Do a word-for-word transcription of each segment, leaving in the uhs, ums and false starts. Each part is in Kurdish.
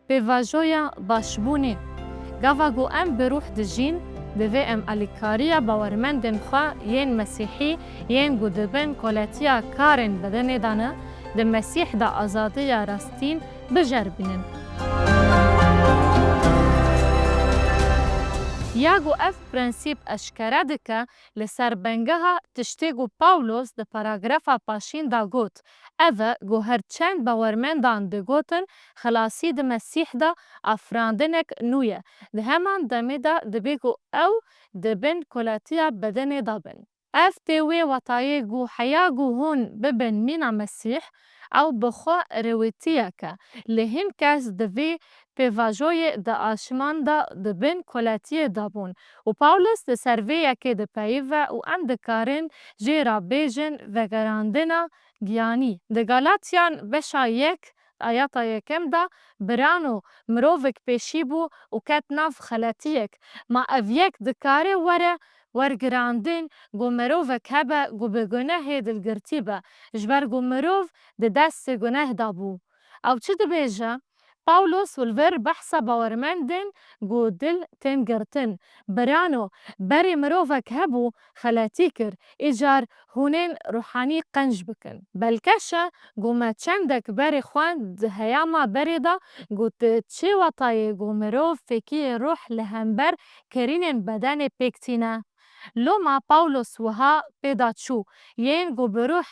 Pêvajoya başbûnê. Gava ku em bi ruh dijîn, divê em alîkariya bawermendên xwe yên Mesîhî, yên ku di bin koletiya karên bedenê de ne, di Mesîh de azadiya rastîn biceribînin. Ya ku ev prensîp eşkere dike li ser bengeha tiştê ku Pawlos di paragrafa paşîn de got, ev e ku her çend bawermendan digotin, xilasî di Mesîh de afrandinek nû ye. Di heman demê de dibê ku ew di bin koletiya bedenê de bin. Ev tê wê watayê ku heya ku hûn bibin mîna Mesîh, ew bi xwe rêwîtiyek e. Lê hin kes di vê pêvajoyê di aşman de di bin koletiyê de bûn. Û Pawlos li ser vê yekê dipeyive û em dikarin jê re bêjin vegerandina giyanî. Di Galatiyan beşa yek, ayeta yekem de, birano, mirovek pêşî bû û ket nav xeletiyek. Ma ev yek dikare were wergirandin ku mirovek hebe ku bi gunehê dilgirtî be, ji ber ku mirov di destê guneh de bû. Ew çi dibêje? Pawlos li vir behsa bawermendên ku dil tên girtin. Birano, berê mirovek hebû xeletî kir, îcar hûnên ruhanî qenc bikin. Belkeş e ku me çendek berê xwend di heyama berê de ku di çi watayê ku mirov fêkiyê ruh li hember kirînên bedenê pêk tîne. Loma Pawlos wiha pê de çû, yên ku bi ruh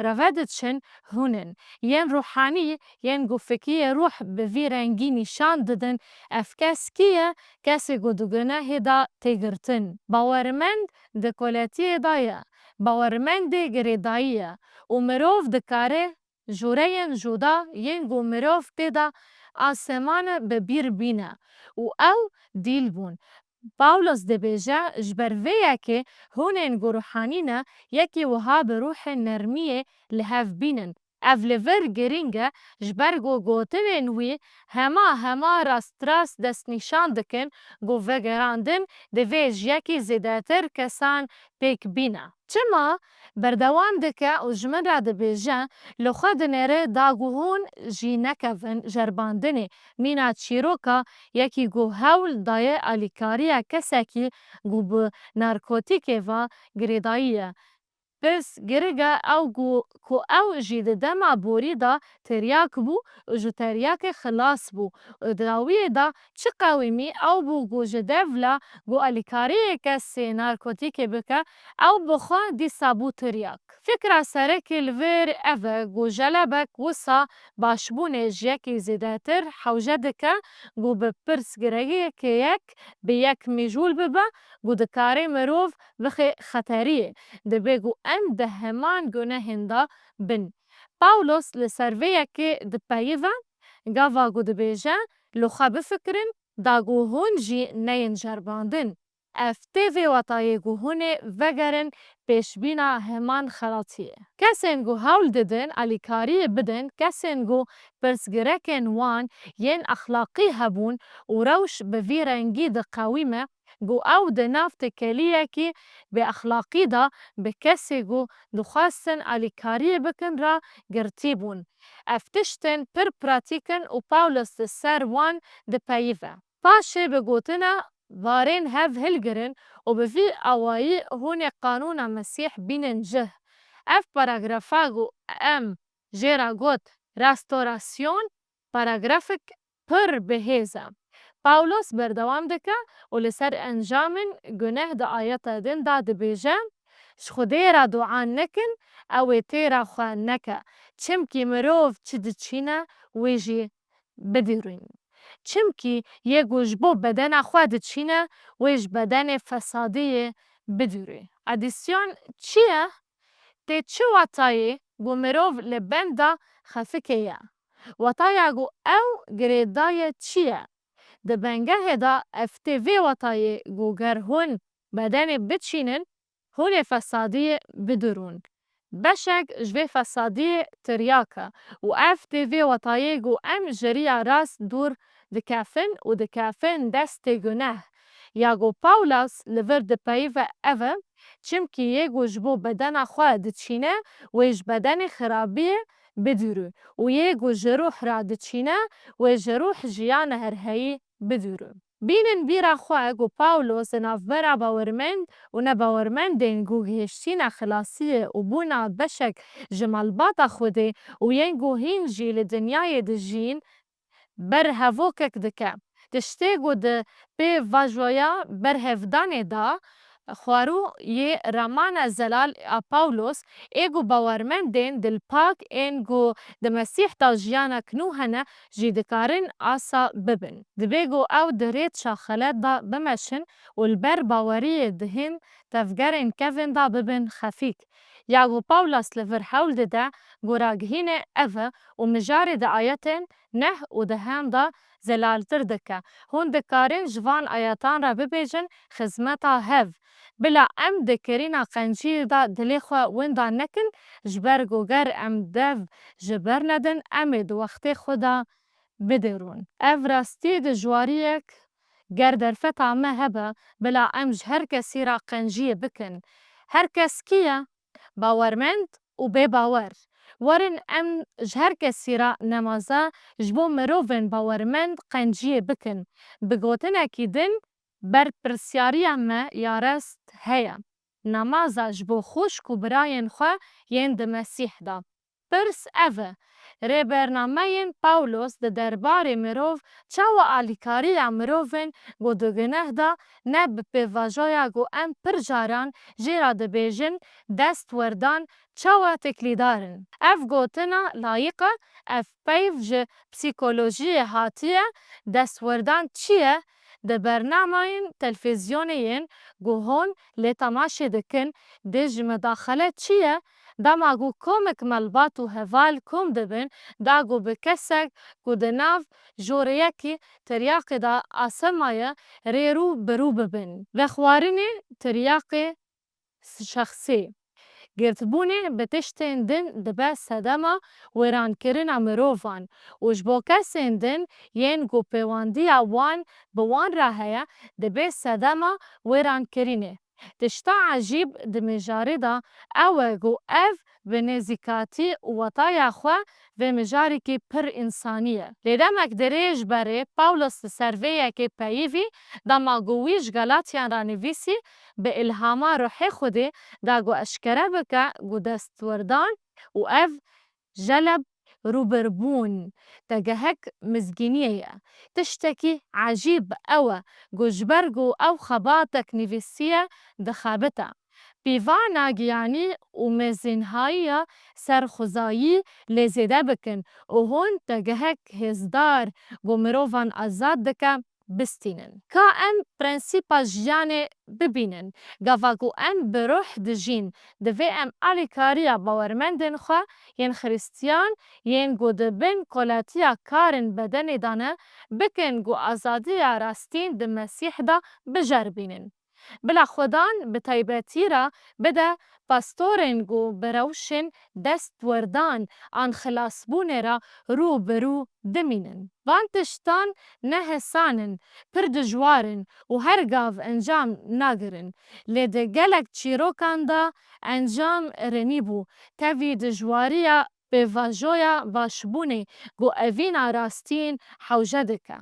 reve diçin hûn in. Yên ruhanî, yên ku fikiyê ruh bi vî rengî nîşan didin, ev kes kî ye? Kesê ku di gunehê de tê girtin. Bawermend di koletiyê de ye. Bawermendê girêdayî ye. Û mirov dikare jûreyên cuda yên ku mirov tê de asemane bi bîr bîne û ew dîl bûn. Pawlos dibêje, ji ber vê yekê hûnên ku ruhanî ne, yekî wiha bi ruhê nermiyê li hev bînin. Ev li vir girîng e, ji ber ku gotinên wî hema hema rastrast destnîşan dikin ku vegerandin divê ji yekî zêdetir kesan pêk bîne. Çima? Berdewam dike û ji min re dibêje, li xwe dinêre da ku hûn jî nekevin jerbandinê. Mîna çîroka yekî ku hewl daye alîkariya kesekî ku bi narkotîkê ve girêdayî ye. Pirs girig e ew ku, ku ew jî di dema borî de tiryak bû û ji tiryakê xilas bû. Û di dawiyê de çi qewimî ew bû ku ji devla ku alîkariyê kesê narkotîkê bike, ew bi xwe dîsa bû tiryak. Fikra sereke li vir ev e ku jelebek wisa başbûnê ji yekî zêdetir hewce dike ku bi pirsgirêkê yek bi yek mijûl bibe ku dikare mirov bixe xeteriyê. Dibe ku em di heman gunehên de bin. Pawlos li ser vê yekê dipeyive, gava ku dibêje, li xwe bifikirin, da ku hûn jî neyên jerbandin. Ev tê vê watayê ku hûn ê vegerin pêşbîna heman xelatiyê. Kesên ku hewl didin alîkariyê bidin, kesên ku pirsgirêkên wan yên exlaqî hebûn û rewş bi vî rengî diqewime ku ew di nav têkeliyekî bêexlaqî de bi kesê ku dixwestin alîkariyê bikin re girtî bûn. Ev tiştên pir pratîk in û Pawlos li ser wan dipeyive. Paşê bi gotina barên hev hilgirin û bi vî awayî hûn ê qanûna Mesîh bînin cih. Ev paragrafa ku em jê re got restorasyon, paragrafek pir bi hêz e. Pawlos berdewam dike û li ser encamên guneh di ayeta din de dibêje, ji Xwedê re dua nekin, ew ê têra xwe neke. Çimkî mirov çi diçîne, wê jî bidûrîn. Çimkî yê ku ji bo bedena xwe diçîne, wê ji bedenê fesadiyê bidûrî. Adîsyon çi ye? Tê çi watayê ku mirov li benda xefikê ye? Wataya ku ew girêdaye çi ye? Di bengehê de ev tê vê watayê ku ger hûn bedenê biçînin, hûn ê fesadiyê bidûrûn. Beşek ji vê fesadiyê tiryak e û ev tê vê watayê ku em ji riya rast dûr dikefin û dikefin destê guneh. Ya ku Pawlos li vir dipeyive ev e, çimkî yê ku ji bo bedena xwe diçîne, wê ji bedenê xirabiyê bidûrû û yê ku ji ruh re diçîne, wê ji ruh jiyana herheyî bidûrû. Bînin bîra xwe ku Pawlos di navbera bawermend û nebawermendên ku gihiştîne xilasiyê û bûna beşek ji malbata Xwedê û yên ku hîn jî li dinyayê dijîn, berhevokek dike. Tiştê ku di pêvajoya berhevdanê de xwarû yê ramana zelal a Pawlos, ê ku bawermendên dilpak ên ku di Mesîh de jiyanek nû hene jî dikarin asa bibin. Dibê ku ew di rêça xelet de bimeşin û li ber baweriyê di hin tevgerên kevin de bibin xefîk. Ya ku Pawlos li vir hewl dide ku ragihîne ev e û mijarê di ayetên neh û dehan de zelaltir dike. Hûn dikarin ji van ayetan re bibêjin xizmeta hev. Bila em di kirîna qenciyê de dilê xwe winda nekin, ji ber ku ger em dev ji ber nedin, em ê di wextê xwe de bidêrûn. Ev rastî dijwariyek ger derfeta me hebe, bila em ji her kesî re qenciyê bikin. Her kes kî ye? Bawermend û bêbawer. Werin em ji her kesî re nemaze ji bo mirovên bawermend qenciyê bikin. Bi gotinekî din, berpirsyariya me ya rast heye. Nemaza ji bo xwişk û birayên xwe yên di Mesîh de. Pirs ev e, rêbernameyên Pawlos di derbarê mirov çawa alîkariya mirovên ku di guneh de ne bi pêvajoya ku em pir caran jê re dibêjin destwerdan çawa têkilîdar in? Ev gotina layiq e, ev peyv ji psîkolojiyê hatiye, destwerdan çi ye? Di bernamayên televîzyonê yên ku hûn lê temaşe dikin de jî midaxele çi ye? Dema ku komik malbat û heval kom dibin, da ku bi kesek ku di nav joreyekî tiryaqê de asemaye rê rû bi rû bibin. Vexwarinê tiryaqê şexsî. Girtbûnê bi tiştên din dibe sedema wêrankirina mirovan û ji bo kesên din yên ku pêwendiya wan bi wan re heye, dibe sedema wêrankirinê. Tişta ecîb di mijarê de ew e ku ev bi nêzîkatî û wetaya xwe vê mijarekî pir însanî ye. Lê demek dirêj berê Pawlos li ser vê yekê peyivî, dema ku wî ji Galatiyan re nivîsî, bi îlhama ruhê Xwedê da ku eşkere bike ku destwerdan û ev jeleb rûbirbûn tegehek mizgîniyê ye. Tiştekî ecîb ew e ku ji ber ku ew xebatek nivîsiye dixebite. Pîvana giyanî û mêzînhayiya serxwezayî lê zêde bikin û hûn tegehek hêzdar ku mirovan azad dike, bistînin. Ka em prensîpa jiyanê bibînin. Gava ku em bi ruh dijîn, divê em alîkariya bawermendên xwe yên Xristiyan yên ku di bin kolatiya karên bedenê de ne, bikin ku azadiya rastîn di Mesîh de biceribînin. Bila Xudan bi taybetî re bide pastorên ku bi rewşên destwerdan an xilasbûnê re rû bi rû dimînin. Van tiştan ne hesan in, pir dijwar in û her gav encam nagirin. Lê di gelek çîrokan de encam rinî bû. Tevî dijwariya pêvajoya başbûnê ku evîna rastîn hewce dike.